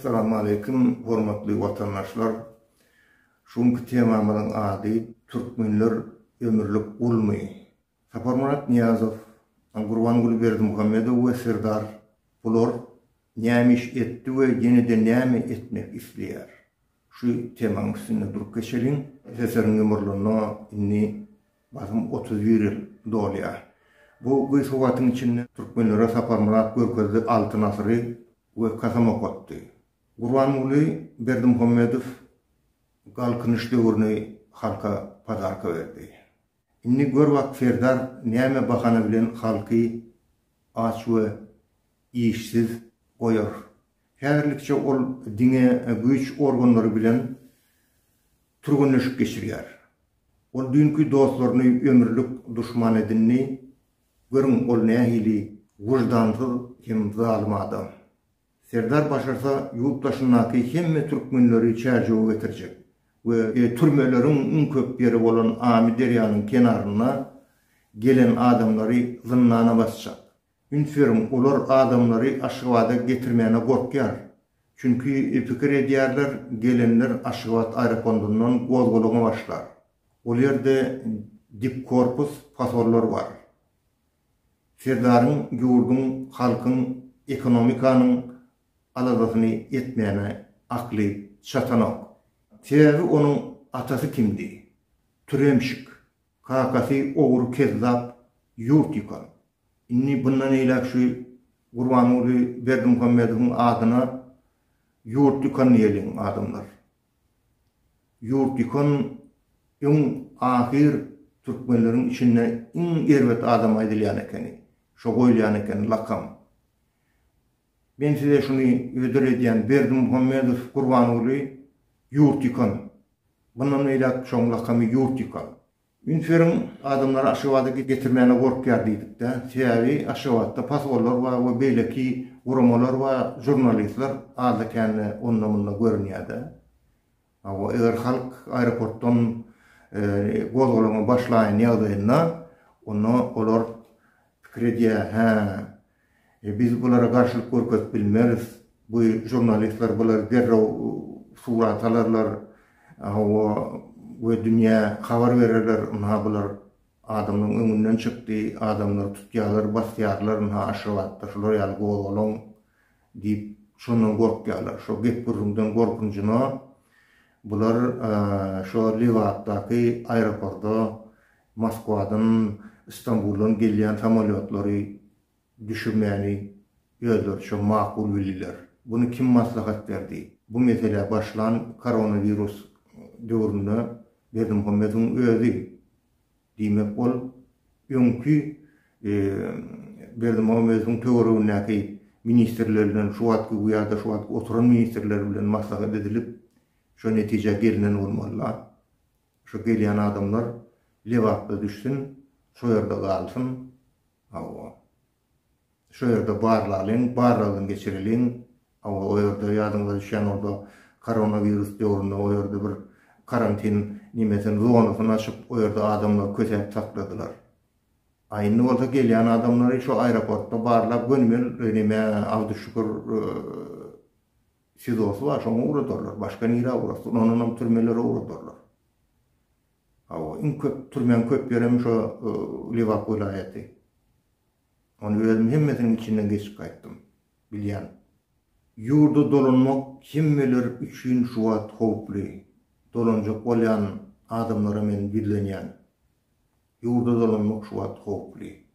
Essalamu aleýkum hormatly watandaşlar. Şu günki temamyzyň ady Türkmenler ömürlik gulmy? Saparmyrat Nyýazow, Gurbanguly Berdimuhamedow we Serdar bular näme iş etdi we ýene-de näme etmek isleýär? Şu temaň üstünde durup geçeliň. SSR-iň ýumrulanyna indi basym 31 ýyl dolýar. Bu gysga wagtyň içinde türkmenlere Saparmyrat görkezdi Altyn asyry we kasam okatdy. Gurbanguly Berdimuhamedow Galkynyş döwrüni halka podarka berdi. Indi gör bak Serdar näme bahana bilen halky aç we işsiz goýar. Häzirlikçe ol diňe güýç organlary bilen türgenleşik geçirýär. Ol düýnki dostlaryny ömürlik duşman edindi, görüň ol nähili wyždansyz hem zalym adam. Serdar başarsa ýurt daşyndaky hemme türkmenleri Çärjewe getirjek we türmeleriň iň köp ýeri bolan Amy derýanyň kenarynda gelen adamlary zyndana basjak. Üns beriň olar adamlary Aşgabada getirmäne gorkýar. Çünki pikir edýärler gelenler Aşgabat aeropondundan gozgalaňa başlar. Ol ýerde dik korpus fasollar bar. Serdaryň ýurduň halkyň ekonomikanyň aladasyny etmäne akly çatanok. Sebäbi onuň atasy kimdi? Türemşik. Kakasy ogry kezzap ýurt ýykan. Indi bundan eýläk şu Gurbanguly Berdimuhamedowyň adyna ýurt ýykan diýeliň adamlar. Ýurt ýykan öň ahyr türkmenleriň içinde iň erbet adam aýdylýan ekeni. Şo goýulýan ekeni lakam. Men size şuny hödür edýän Berdimuhamedow Gurbanguly ýurt ýykan. Bundan beýläk şoň lakamy ýurt ýykan. Üns beriň, adamlary Aşgabada getirmäne gorkýar diýdik-dä. Sebäbi Aşgabatda posollar bar we beýleki guramalar bar, žurnalistler azda-kände onda-munda görünýär-dä. Hawa, eger halk aeroportdan gozgalaňa başlaýan ýagdaýynda, onda olar pikir edýär, hä, biz bulara garşylyk görkezip bilmeris, bu žurnalistler bulary derrew surata alarlar, hawa, we dünýä habar bererler, ynha bular adamlaryň öňünden çykdy, adamlary tutýarlar, basýarlar, ynha Aşgabatda şular ýaly gozgalaň diýip, şondan gorkýarlar. Şo gep-gürrüňden gorkunjyna bular şo Lebapdaky aeroporda Moskwadan, Stambuldan gelýän samolýotlary düşürmäni özleriçe makul bildiler. Buny kim maslahat berdi? Bu meselä başlan koronawirus döwründe Berdimuhamedowyň özi. Diýmek, ol öňki Berdimuhamedowyň töweregindäki ministrler bilen, şu wagtky ýa-da şu wagtky oturan ministrler bilen maslahat edilip, şo netijä gelnen bolmaly-la. Şo gelýän adamlar Lebapda düşsün, şo ýerde galsyn. Hawa. Şo ýerde barlalyň, barlagdan geçireliň. Hawa, o ýerde ýadyňyza düşýän bolsa, koronawirus döwründe o ýerde bir karantin nemesini, zonasyny açyp, o ýerde adamlary kösäp sakladylar. A indi bolsa gelýän adamlary şo aeroportda barlap gönümel neme Abduşükür SİZO-sy bar, şoňa ugradarlar. Başga nirä ugratsyn? Ondanam türmelere ugradarlar. Hawa, iň köp türmäň köp ýerem şo Lebap welaýaty. Ony özüm hemmesiniň içinden geçip gaýtdym. Bilýän. Ýurda dolanmak hemmeler üçin şu wagt howply. Dolanjak bolýan adamlara men ýüzlenýän. Ýurda dolanmak şu wagt howply.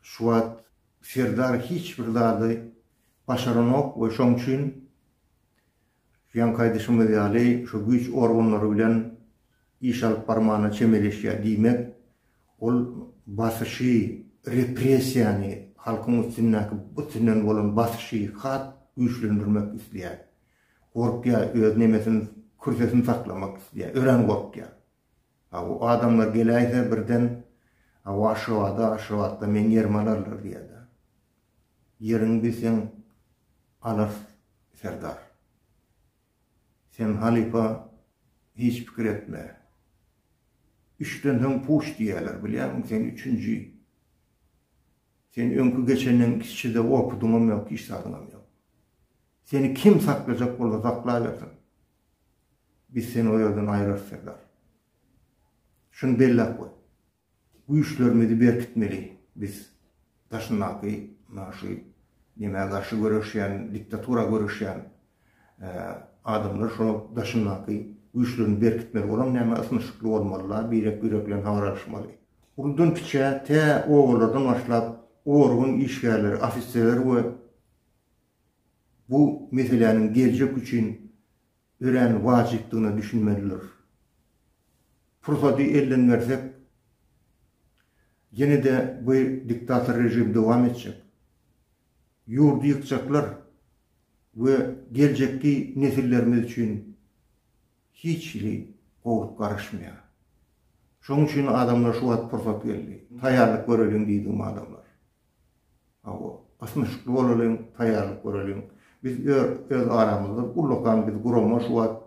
Şu wagt Serdar hiç bir zady başaranok we şoň üçin ýaňky aýdyşymyz ýaly şu güýç organlary bilen iş alyp barmana çemeleşýär. Diýmek, ol basyşy, repressiýany, halkyň üstündäki üstünden bolan basyşy has güýçlendirmek isleýär. Gorkýar, öz nemesini, kürsesini saklamak isleýär. Örän gorkýar. A bu adamlar geläýse birden Hawa Aşgabada, Aşgabatda meň ýerimi alarlar diýýär-dä. Ýeriňi bilseň alarys serdar. Sen halypa hiç pikir etme. Üçden soň puç diýýärler, bilýärmiň sen üçünji. Sen öňki geçenden kiçide opudyňam ýok, hiç zadyňam ýok. Seni kim saklajak bolsa saklabersin. Biz seni o ýerden aýrarys Serdar. Şuny belläp goý. Güýçlerimizi berkitmeli biz daşyndaky muna şu nemä garşy göreşýän diktatura göreşýän adamlar şo daşyndaky güýçlerini berkitmeli olam näme ysnyşykly bolmalylar birek birek bilen habar alyşmaly. Uludan kiçä tä obalardan başlap organ işgärleri ofiserler we bu meseläniň geljek üçin örän wajypdygyna düşünmelidir. Pursady elden bersek, ýene-de bu diktator režim dowam etjek. Ýurdy ýykjaklar we geljekki nesillerimiz üçin hiç hili gowulyk garaşmaýar. Şonuň üçin adamlar şu wagt pursat geldi. Taýýarlyk göreliň diýdigim adamlar. Hawa, ysnyşykly bolalyň, taýýarlyk göreliň. Biz öz aramyzda ullakan biz gurama şu wagt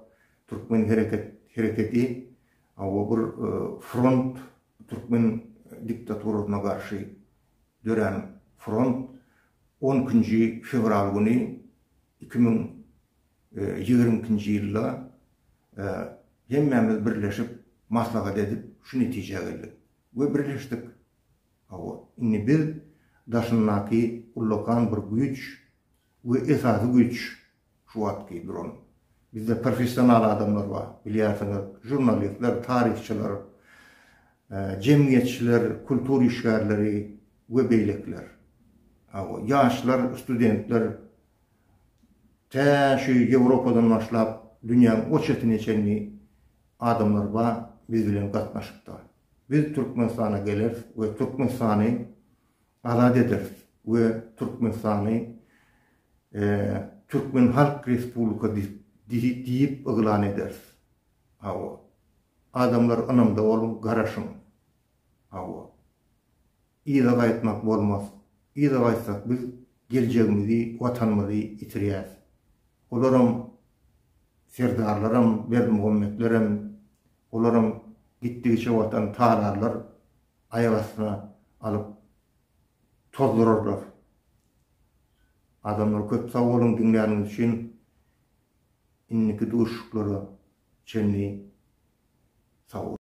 Türkmen hereket hereketi hawa bir front türkmen diktaturasyna garşy dörän front on ikinji fewral güni 2022-nji ýylda hemmämiz birleşip maslahat edip şu netijä geldik we birleşdik. Hawa, indi biz daşyndaky ullakan bir güýç we esasy güýç şu wagtky duran. Bizde professional adamlar bar, bilýärsiňiz, žurnalistler, taryhçylar, jemgyýetçiler, kultur işgärleri we beýlekiler. Hawa, ýaşlar, studentler tä şu Ýewropadan başlap dünýäň o çetine çenli adamlar bar biz bilen gatnaşykda. Biz Türkmenistana geleris we Türkmenistany azat ederis we Türkmenistany Türkmen Halk Respublika diýip yglan ederis. Hawa. Adamlar ynamda boluň, garaşyň. Hawa. Yza gaýtmak bolmaz. Yza gaýtsak biz geljegimizi, watanymyzy ýitirýäs. Olaram serdarlaram, Berdimuhametlerem Olaram gitdigiçe watany talarlar, aýak astyna alyp tozdurarlar. Adamlar köp sag boluň diňläniňiz üçin. Indiki duşuşyklara çenli sag boluň.